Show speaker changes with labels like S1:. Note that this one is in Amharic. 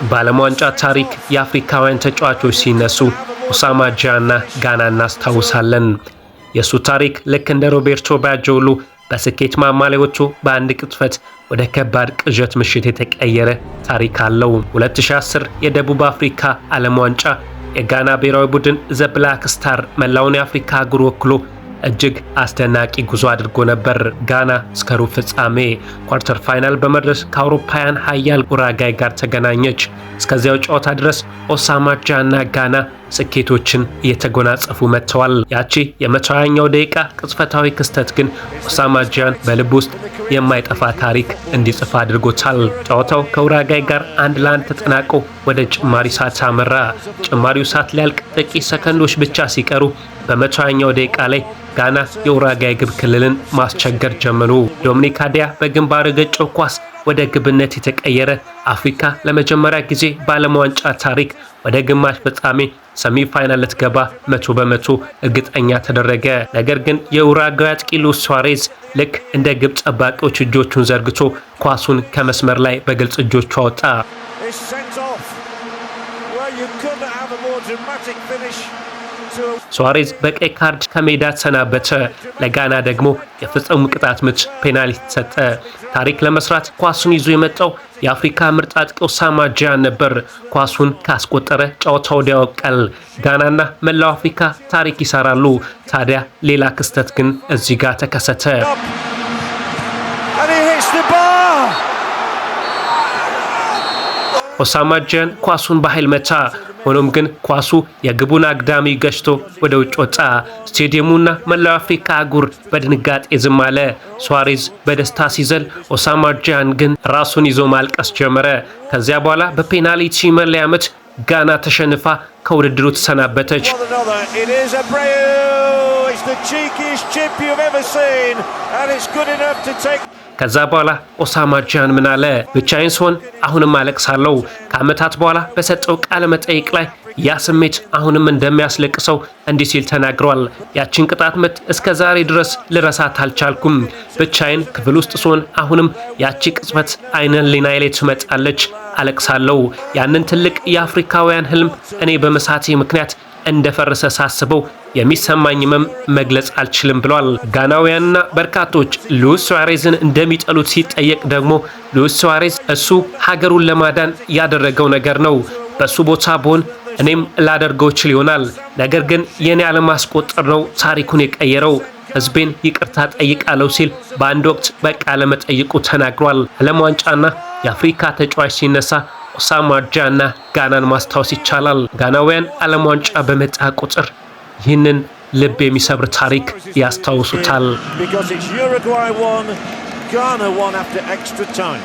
S1: በዓለም ዋንጫ ታሪክ የአፍሪካውያን ተጫዋቾች ሲነሱ ኦሳማ ጂያንና ጋና እናስታውሳለን። የእሱ ታሪክ ልክ እንደ ሮቤርቶ ባጆ ሁሉ በስኬት ማማ ላይ ወጥቶ በአንድ ቅጽበት ወደ ከባድ ቅዠት ምሽት የተቀየረ ታሪክ አለው። 2010 የደቡብ አፍሪካ ዓለም ዋንጫ የጋና ብሔራዊ ቡድን The Black Star መላውን የአፍሪካ አህጉር ወክሎ እጅግ አስደናቂ ጉዞ አድርጎ ነበር። ጋና እስከ ሩብ ፍጻሜ quarter final በመድረስ ከአውሮፓውያን ሀያል ኡራጋይ ጋር ተገናኘች። እስከዚያው ጨዋታ ድረስ ኦሳማ ጂያንና ጋና ስኬቶችን እየተጎናጸፉ መጥተዋል። ያቺ የ120ኛው ደቂቃ ቅጽበታዊ ክስተት ግን ኦሳማ ጂያን በልብ ውስጥ የማይጠፋ ታሪክ እንዲጽፍ አድርጎታል። ጨዋታው ከኡራጋይ ጋር 1-1 ተጠናቆ ወደ ጭማሪ ሰዓት አመራ። ጭማሪው ሰዓት ሊያልቅ ጥቂት ሰከንዶች ብቻ ሲቀሩ በ120ኛው ደቂቃ ላይ ጋና የኡራጋይ ግብ ክልልን ማስቸገር ጀመሩ። ዶሚኒክ አዲያ በግንባር የገጨው ኳስ ወደ ግብነት የተቀየረ፣ አፍሪካ ለመጀመሪያ ጊዜ በዓለም ዋንጫ ታሪክ ወደ ግማሽ ፍጻሜ semi final ልትገባ 100% እርግጠኛ ተደረገ። ነገር ግን የኡራጋይ አጥቂ ሉዊስ ሱዋሬዝ ልክ እንደ ግብ ጠባቂዎች እጆቹን ዘርግቶ ኳሱን ከመስመር ላይ በግልጽ እጆቹ አወጣ።
S2: Is sent off. Well, you couldn't have a more dramatic finish to a
S1: ሱዋሬዝ በቀይ ካርድ ከሜዳ ተሰናበተ። ለጋና ደግሞ የፍጹም ቅጣት ምት ፔናልቲ ተሰጠ። ታሪክ ለመስራት ኳሱን ይዞ የመጣው የአፍሪካ ምርጥ አጥቂ ኦሳማ ጂያን ነበር። ኳሱን ካስቆጠረ ጨዋታው ወዲያው ያበቃል። ጋናና መላው አፍሪካ ታሪክ ይሰራሉ። ታዲያ ሌላ ክስተት ግን እዚህ ጋር ተከሰተ።
S2: Up. And he hits the bar!
S1: ኦሳማ ጂያን ኳሱን በኃይል መታ። ሆኖም ግን ኳሱ የግቡን አግዳሚ ገጭቶ ወደ ውጭ ወጣ። ስቴዲየሙና መላው አፍሪካ አህጉር በድንጋጤ ዝም አለ። ሱዋሬዝ በደስታ ሲዘል፣ ኦሳማ ጂያን ግን ራሱን ይዞ ማልቀስ ጀመረ። ከዚያ በኋላ በፔናልቲ መለያ ምት ጋና ተሸንፋ ከውድድሩ ተሰናበተች።
S2: Not another. It is Abreu. It's the cheekiest chip you've ever seen, and it's good enough to take.
S1: ከዛ በኋላ ኦሳማ ጂያን ምን አለ? ብቻዬን ስሆን አሁንም አለቅሳለሁ። ከዓመታት በኋላ በሰጠው ቃለ መጠይቅ ላይ ያ ስሜት አሁንም እንደሚያስለቅሰው እንዲህ ሲል ተናግሯል። ያችን ቅጣት ምት እስከ ዛሬ ድረስ ልረሳት አልቻልኩም። ብቻዬን ክፍል ውስጥ ስሆን አሁንም ያቺ ቅጽበት አይነ ህሊናዬ ላይ ትመጣለች፣ አለቅሳለሁ። ያንን ትልቅ የአፍሪካውያን ህልም እኔ በመሳቴ ምክንያት እንደፈረሰ ሳስበው የሚሰማኝ ህመም መግለጽ አልችልም ብሏል። ጋናውያንና በርካቶች ሉዊስ ሱዋሬዝን እንደሚጠሉት ሲጠየቅ ደግሞ ሉዊስ ሱዋሬዝ እሱ ሀገሩን ለማዳን ያደረገው ነገር ነው። በሱ ቦታ ብሆን እኔም ላደርገው እችል ይሆናል። ነገር ግን የኔ አለማስቆጠር ነው ታሪኩን የቀየረው። ህዝቤን ይቅርታ ጠይቃለሁ ሲል በአንድ ወቅት በቃለ መጠይቁ ተናግሯል። ዓለም ዋንጫና የአፍሪካ ተጫዋች ሲነሳ ኦሳማ ጂያንና ጋናን ማስታወስ ይቻላል። ጋናውያን ዓለም ዋንጫ በመጣ ቁጥር ይህንን ልብ የሚሰብር ታሪክ ያስታውሱታል።
S2: Because it's Uruguay 1, Ghana 1 after extra time.